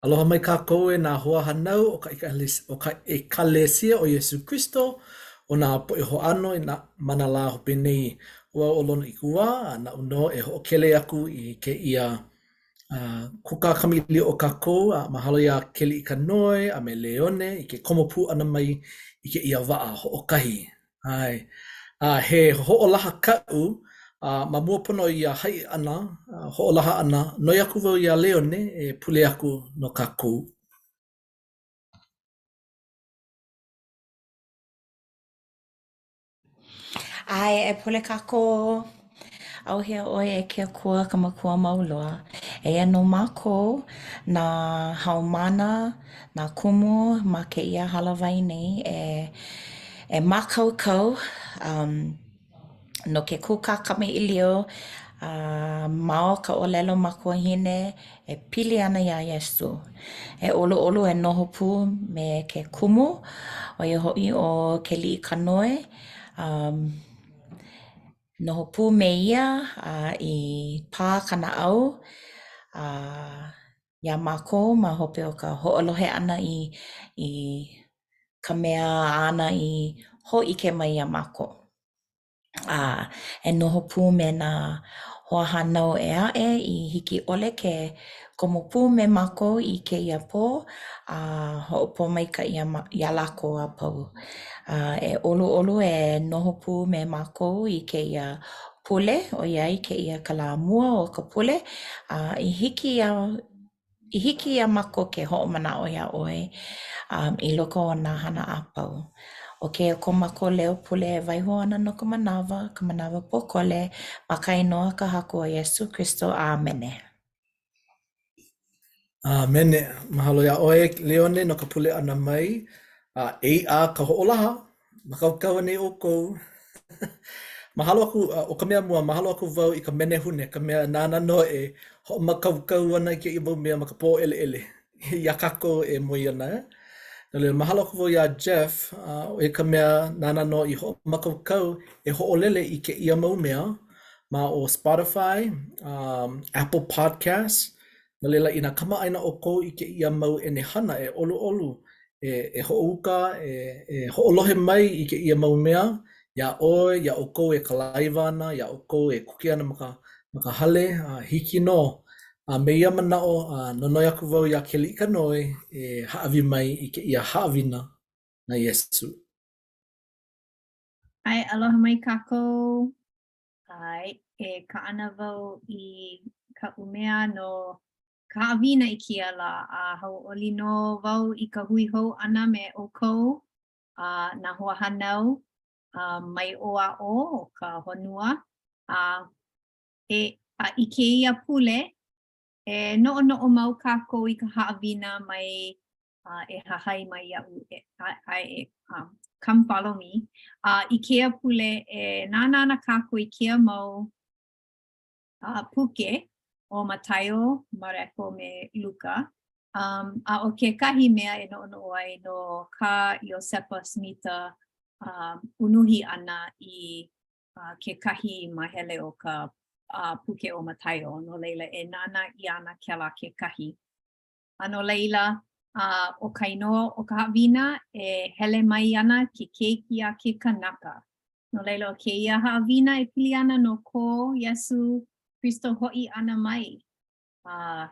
Aloha mai kākou e nā hoahānau o ka o ka ʻEkalesia o Iesū Kristo, o nā poʻe hoʻāno i nā, ma nā lā hope nei. ʻO au ʻo Lono ʻIkuwā, a naʻu nō e hoʻokele aku i kēia uh, kūkā kamaʻilio o kākou, a mahalo iā Keliʻikanoe a me Leone i ke komo pū ʻana mai i kēia waʻa hoʻokahi. ʻAe. A he hoʻolaha kaʻu, a ma mua pono o ia haʻi ʻana, hoʻolaha ʻana, noi aku wau iā Leone e pule aku no kākou. ʻAe, e pule kākou. ʻAuhea ʻoe e ke Akua ka Makua mau loa. Eia nō mākou, nā haumāna, nā kumu ma kēia hālāwai nei e e mākaukau um no ke kūkā kamaʻilio a ma o ka ʻōlelo makuahine e pili ana iā Iesū. E ʻoluʻolu e noho pū me ke kumu, ʻo ia hoʻi ʻo Keliʻikanoe, um noho pū me ia a i pā ka naʻau a iā mākou ma hope o ka hoʻolohe ʻana i i ka mea āna i hōʻike mai iā mākou. A e noho pū me nā hoahānau ʻē aʻe i hiki ʻole ke komo pū me mākou i kēia pō, a hoʻopōmaikaʻi iā lākou a pau. A e ʻoluʻolu e noho pū me mākou i kēia pule, ʻoiai kēia ka lā mua o ka pule, a i hiki iā I hiki iā mākou ke hoʻomanaʻo iā ʻoe um, i loko o nā hana a pau. ʻO kēia ko mākou leo pule e waiho ana no ka manawa, ka manawa pōkole, ma ka inoa ka Haku ʻo Iesū Kristo. ʻĀmene. ʻĀmene. Mahalo iā ʻoe, Leone, no ka pule ʻana mai. A e iʻa ka hoʻolaha. Mākaukau anei ʻoukou? Mahalo aku, ʻo ka mea mua, mahalo aku wau i ka menehune, ka mea nāna nō e hoʻomākaukau ana i kēia mau mea ma ka pōʻeleʻele iā kākou e moe ana. Eh? No laila, mahalo aku wau iā Jeff, ʻo ia ka mea nāna nō i hoʻomākaukau e hoʻolele i kēia mau mea ma o Spotify, um, Apple Podcasts, No laila, inā kamaʻāina ʻoukou i kēia mau ʻenehana, e ʻoluʻolu, e, e hoʻouka, e, e hoʻolohe mai i kēia mau mea, iā ʻoe, iā ʻoukou e kalaiwa ana, iā ʻoukou e kuke ana ma ka, ma ka hale, a hiki nō. A me ia manaʻo, a nonoi aku wau iā Keliʻikanoe e hāʻawi mai i kēia haʻawina na Iesū. ʻAe, aloha mai kākou. ʻAe, e kaʻana wau i kaʻu mea no ka haʻawina i kēia lā, a hauʻoli nō wau i ka hui hou ʻana me ʻoukou, a nā hoahānau mai ʻō a ʻō o ka honua. A e a i kēia pule, e noʻonoʻo mau kākou i ka haʻawina mai uh, e hahai mai iaʻu, e, a, a, e, um, come follow me. A uh, i kēia pule, e nānā ana kākou i kēia mau uh, puke ʻo Mataio, Mareko me Luka. Um, a ʻo kekahi mea e noʻonoʻo ai no kā Iosepa Smita um, unuhi ʻana i uh, kekahi māhele o ka uh, puke ʻo Mataio. No laila, e nānā ʻia ana kēlā kekahi. A no laila, a ʻo ka inoa o ka haʻawina, e hele mai ana ke keiki a ke kanaka. No laila, ʻo kēia haʻawina e pili ana no ko Iesū Kristo hoʻi ʻana mai. A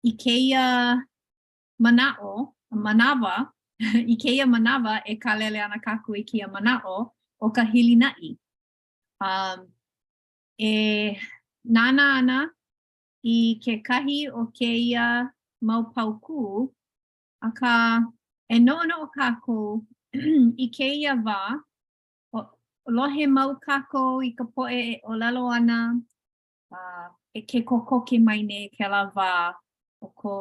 i kēia manaʻo, manawa, i kēia manawa e kālele ana kākou i kēia manaʻo o ka hilinaʻi. Um, e nānā ana i kekahi o kēia mau paukū, akā, e noʻonoʻo kākou i kēia wā, lohe mau kākou i ka poʻe e ʻōlelo ana, uh, e ke kokoke mai nei kēlā wā o ko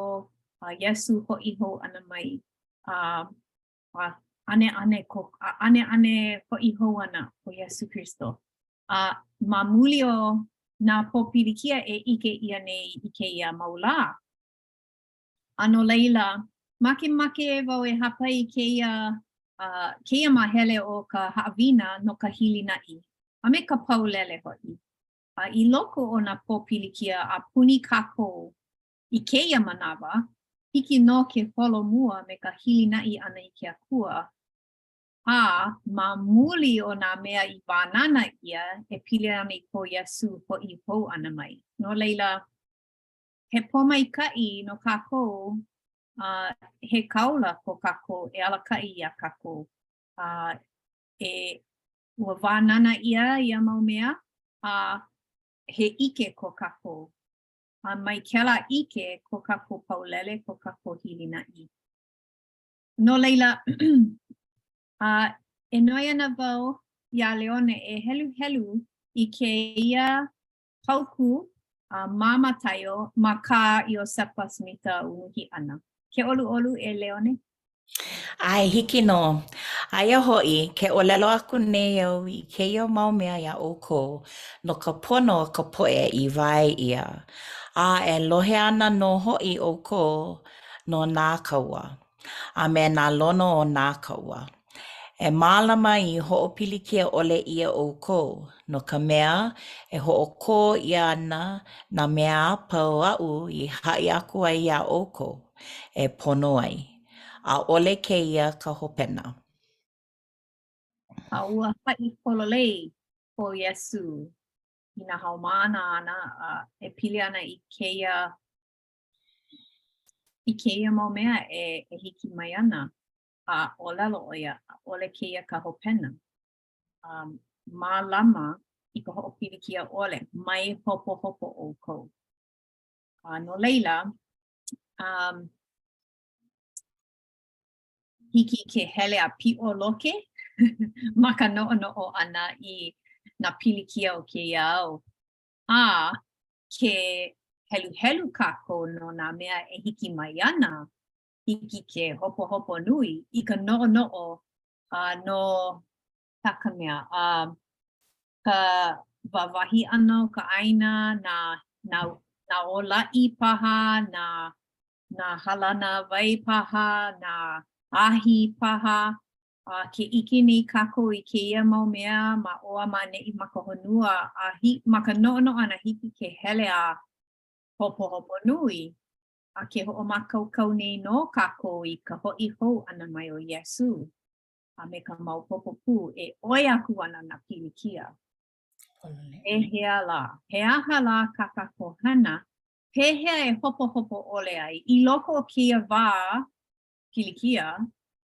uh, Iesū hoʻi hou ʻana mai. Uh, a ʻaneʻane ko, a ʻaneʻane hoʻi hou ana ʻo Iesū Kristo. A ma muli o nā pōpilikia e ʻike ʻia nei i kēia mau lā. A no laila, makemake wau e hāpai i kēia, uh, kēia māhele o ka haʻawina no ka hilinaʻi, a me ka paulele hoʻi. A i loko o nā pōpilikia a puni kākou. I kēia manawa, hiki nō ke holomua me ka hilinaʻi ʻana i ke Akua, a ma muli o nā mea i wānana ʻia e pili ana i ko Iesū hoʻi hou ʻana mai. No laila, he pōmaikaʻi no kākou, a he kāula ko kākou e alakaʻi iā kākou, a e ua wānana ʻia ia mau mea, a he ʻike ko kākou. A mai kēlā ʻike ko kākou paulele, ko kākou hilinaʻi. No laila, a e noi ana wau iā Leone e heluhelu i kēia paukū a ma Mataio ma kā Iosepa Smita unuhi ʻana. Ke ʻoluʻolu e Leone. ʻAe, hiki nō. Aia hoʻi, ke ʻōlelo aku nei au i kēia mau mea iā ʻoukou no ka pono o ka poʻe i wae ʻia, a e lohe ana nō hoʻi ʻoukou no nā kaua, a me nā lono o nā kaua. E mālama i hoʻopilikia ʻole ʻia ʻoukou, no ka mea, e hoʻokō ʻia ana nā mea a pau aʻu i haʻi aku ai iā ʻoukou e pono ai. ʻAʻole kēia ka hopena. A ua haʻi pololei ʻo Iesū i nā haumāna āna a e pili ana i kēia i kēia mau mea e e hiki mai ana, a ʻōlelo ʻo ia, ʻaʻole kēia ka hopena. Um, mālama i ka hoʻopilikia ʻole, mai hopohopo ʻoukou. A no laila, um, hiki ke hele a piʻoloke ma ka noʻonoʻo ʻana i nā pilikia o kēia au. A ke heluhelu kākou no nā mea e hiki mai ana, hiki ke hopohopo nui i ka noʻonoʻo uh, no ka ka mea, uh, ka wāwahi ʻana o ka ʻāina, nā, nā, nā ōlaʻi paha, nā, nā halana wai paha, nā ahi paha, A ke ʻike nei kākou i kēia mau mea ma ʻō a ma ʻaneʻi ma ka honua, a hi, ma ka noʻonoʻo ʻana hiki ke hele a hopohopo nui, a ke hoʻomākaukau nei nō kākou i ka hoʻi hou ʻana mai o Iesū, a me ka maopopo pū e ʻoi aku ana nā pilikia. Pehea lā? He aha lā kā kākou hana? Pehea e hopohopo ʻole ai i loko o kēia wā pilikia,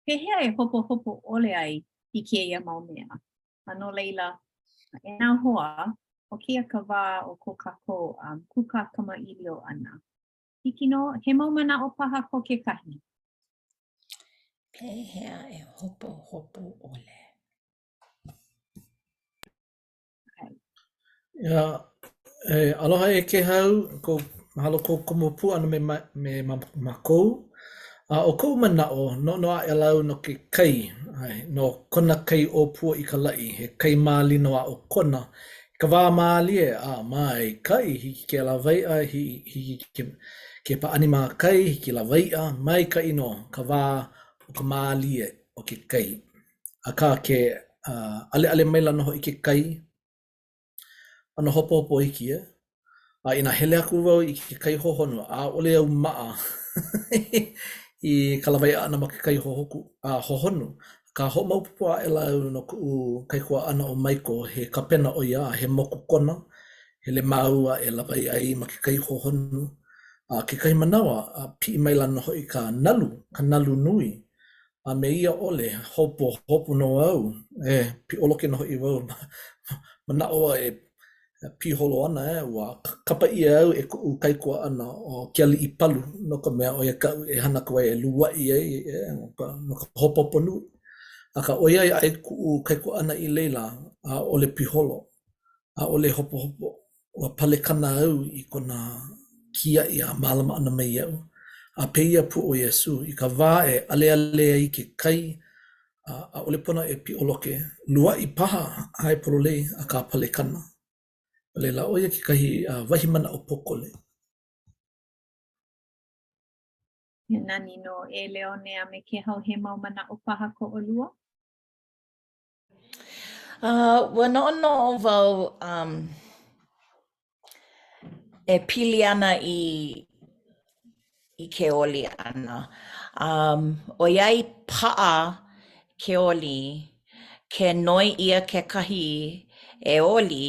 pehea e hopohopo ʻole ai i kēia mau mea? A no laila, e nā hoa, ʻo kēia ka wā o ko kākou um, kūkā kamaʻilio ʻana. Hiki nō, he mau manaʻo paha ko kekahi? Pehea e hopohopo ʻole? Ia, e, aloha e Kēhau, kou, mahalo kou komo pū ʻana me, me mākou. A ʻo koʻu manaʻo, noʻonoʻo aʻela au no ke kai, ʻae, no kona kai ʻōpua i ka laʻi, he kai mālino aʻo Kona. I ka wā mālie, a maikaʻi, hiki ke lawaiʻa, hiki ke, ke pāʻani ma kai, hiki lawaiʻa, maikaʻi nō ka wā o ka mālie o ke kai. Akā, ke ʻaleʻale maila nō hoʻi ke kai, ʻano hopohopo iki, e. A inā hele aku wau i ke kai hohonu, ʻaʻole au maʻa i ka lawaiʻa ʻana ma ke kai hohoku, a hohonu. Akā, hoʻomaopopo aʻela au no kuʻu kaikuaʻana ʻo Maiko, he kapena ʻo ia a he moku kona, hele māua e lawaiʻa ai ma ke kai hohonu. A kekahi manawa, piʻi maila nō hoʻi ka nalu, ka nalu nui. A me ia ʻole, hopohopo nō au, e piʻoloke nō hoʻi wau, manaʻo au e piholo ana, e, ua kapa ʻia au e kuʻu kaikuaʻana ʻo ke aliʻi palu, no ka mea, ʻo ia kaʻu e hana aku ai e luaʻi ai, e, no ka, no ka hopohopo nui. Akā, ʻoiai aia kuʻu kaikuaʻana i laila, ʻaʻole piholo, ʻaʻole hopohopo. Ua palekana au i kona kiaʻi a mālama ʻana mai iaʻu, a pēia pū ʻo Iesū, i ka wā e ʻaleʻale ai ke kai, a ʻaʻole pono e piʻoloke, luaʻi paha, ʻae pololei, akā palekana. No laila, ʻo ia kekahi wahi manaʻo pōkole. He nani nō e Leone a me Kēhau he mau manaʻo paha ko ʻolua? Uh, ua noʻonoʻo wau um, e pili ana i i ke oli ʻana. Um, ʻoiai paʻa ke oli, ke noi ʻia kekahi e oli,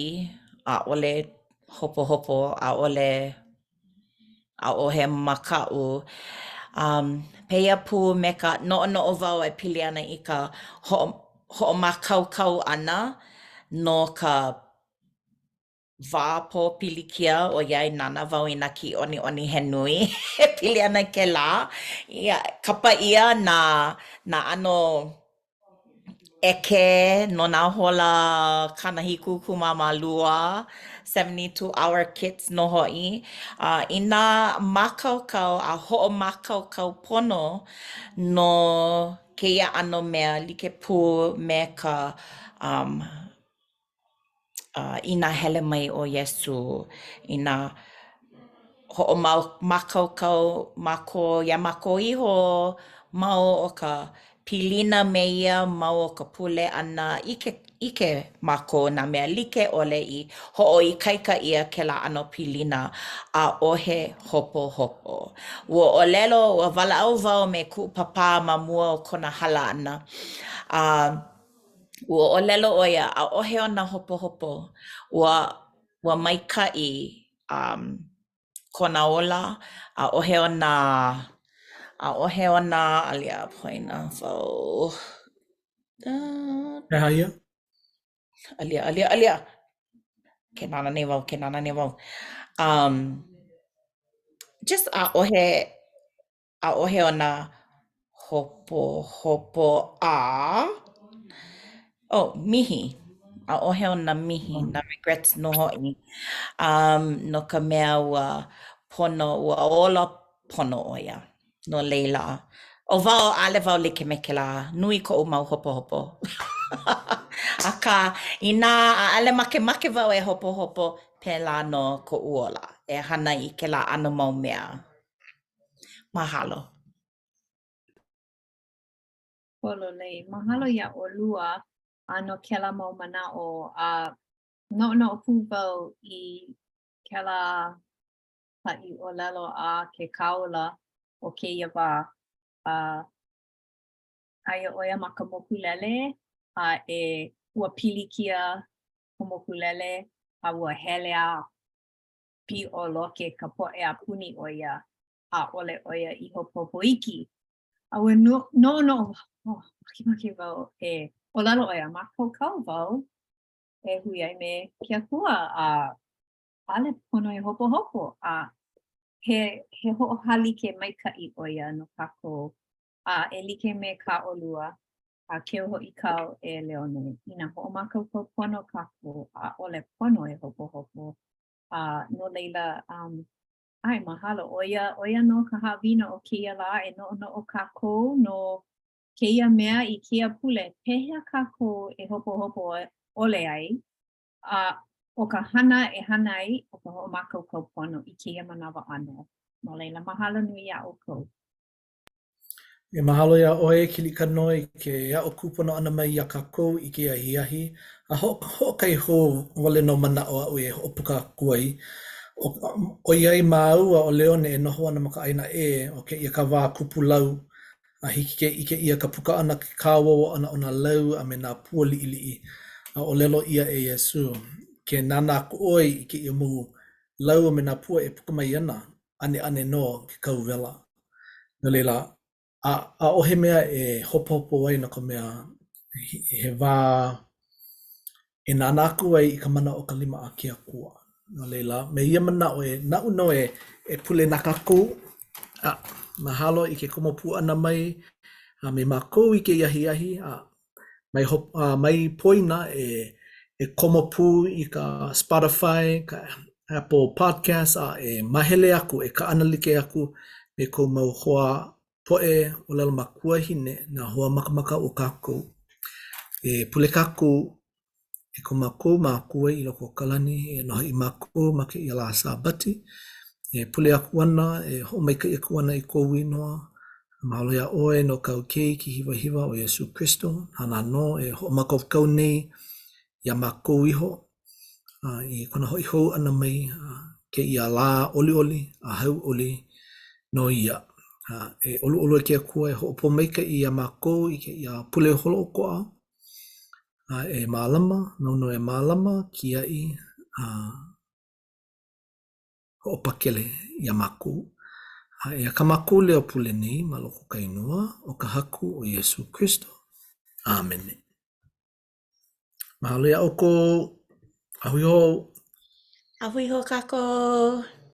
ʻaʻole hopohopo, ʻaʻole ʻaʻohe makaʻu. Um, pēia pū me ka noʻonoʻo wau e pili ana i ka hoʻo hoʻomākaukau ʻana no ka wā pōpilikia ʻoiai nānā wau i nā kiʻiʻoniʻoni he nui e pili ana i kēlā. Ia, kapa ʻia nā nā ʻano ʻeke no nā hola 72, 72 hour kits nō hoʻi. A inā mākaukau a hoʻomākaukau pono no kēia ʻano mea like pū me ka um inā hele mai ʻo Iesū, inā hoʻomākaukau mākou iā mākou iho ma o ka pilina me ia, ma o ka pule ʻana, ʻike ʻike mākou nā mea like ʻole i hoʻoikaika ʻia kēlā ʻano pilina, ʻaʻohe hopohopo. Ua ʻōlelo, ua walaʻau wau me kuʻu pāpā ma mua o kona hala ʻana, a Ua ʻōlelo ʻo ia, ʻaʻohe ona hopohopo, ua ua maikaʻi um kona ola, ʻaʻohe ona ʻaʻohe ona alia poina wau. He aha ia? Alia, alia, alia. Ke nānā nei wau, ke nānā nei wau. Um, just ʻaʻohe ʻAʻohe ona hopohopo a, oh, mihi. ʻAʻohe ona mihi, nā regrets nō hoʻi. Um, no ka mea ua pono, ua ola pono ʻo ia. No laila, ʻo wau, ʻaʻole wau like me kēlā. Nui koʻu mau hopohopo. Akā, inā ʻaʻole makemake wau e hopohopo, pēlā nō koʻu ola e hana i kēlā ʻano mau mea. Mahalo. Pololei. Mahalo iā ʻolua a no kēlā mau manaʻo a noʻonoʻo pū wau i kēlā haʻi ʻōlelo a ke kāula o kēia wā. A aia ʻo ia ma ka mokulele a e ua pilikia ka mokulele a ua hele a piʻoloke ka poʻe a puni ʻo ia, ʻaʻole ʻo ia i hopohopo iki. A ua noʻonoʻo, oh, makemake wau e ʻōlelo ʻo ia, mākaukau wau e hui ai me ke Akua, a ʻaʻole pono e hopohopo, a he, he hoʻohālike maikaʻi ʻo ia no kākou, a e like me kā ʻolua, a keu hoʻi kāu e Leone, inā hoʻomākaukau pono kākou, ʻaʻole pono e hopohopo. A no laila, um, ʻae, mahalo. ʻO ia, ʻo ia nō ka haʻawina o kēia lā e noʻonoʻo kākou no kēia mea i kēia pule. Pehea kākou e hopohopo ʻole ai? A ʻo ka hana e hana ai, ʻo ka hoʻomākaukau pono i kēia manawa ʻānō. No laila, mahalo nui iā ʻoukou. E mahalo iā ʻoe, Kiliʻikanoe, i ke aʻo kūpono ʻana mai iā kākou i kēia ahiahi, a hoʻokahi hou wale nō manaʻo aʻu e hoʻopuka aku ai. ʻOiai māua ʻo Leone e noho ana ma ka ʻāina ʻē, ʻo kēia ka wā kupulau, a hiki ke ʻike ʻia ka puka ʻana, ke kāwowo ʻana o nā lau a me nā pua liʻiliʻi, a ʻōlelo ʻia e Iesū, Ke nānā aku ʻoe i kēia mau lau a me nā pua e puka mai ana, ʻaneʻane nō ke kau wela. No laila, a, ʻaʻohe mea e hopohopo ai no ka mea, he wā e nānā aku ai i ka mana o ka lima a ke Akua. No laila, me ia manaʻo e, naʻu nō e, e pule na kākou, a mahalo i ke komo pū ʻana mai a me mākou i kēia ahiahi, a mai, a mai poina e, e komo pū i ka Spotify, ka Apple Podcast, a e mahele aku, e kaʻanalike aku me kou mau hoa poʻe ʻōlelo makuahine, nā hoa makamaka o kākou. E pule kākou E ko mākou Makua i loko o ka lani, eia nō hoʻi mākou ma kēia lā Sābati, e pule aku ana, e hoʻomaikaʻi aku ana i kou inoa. Mahalo iā ʻoe no kāu Keiki hiwahiwa ʻo Iesū Kristo, nāna nō e hoʻomākaukau nei iā mākou iho a i kona hoʻi hou ʻana mai kēia lā ʻoliʻoli a hauʻoli. nō ia. A e ʻoluʻolu e ke Akua e hoʻopōmaikaʻi iā mākou i kēia pule holoʻokoʻa, a e mālama, nāu nō e mālama, kiaʻi, a hoʻopakele iā mākou. A eia kā mākou leo pule nei ma loko o ka inoa o ka Haku ʻo Iesū Kristo. ʻĀmene. Mahalo iā ʻoukou. A hui hou. A hui hou kākou.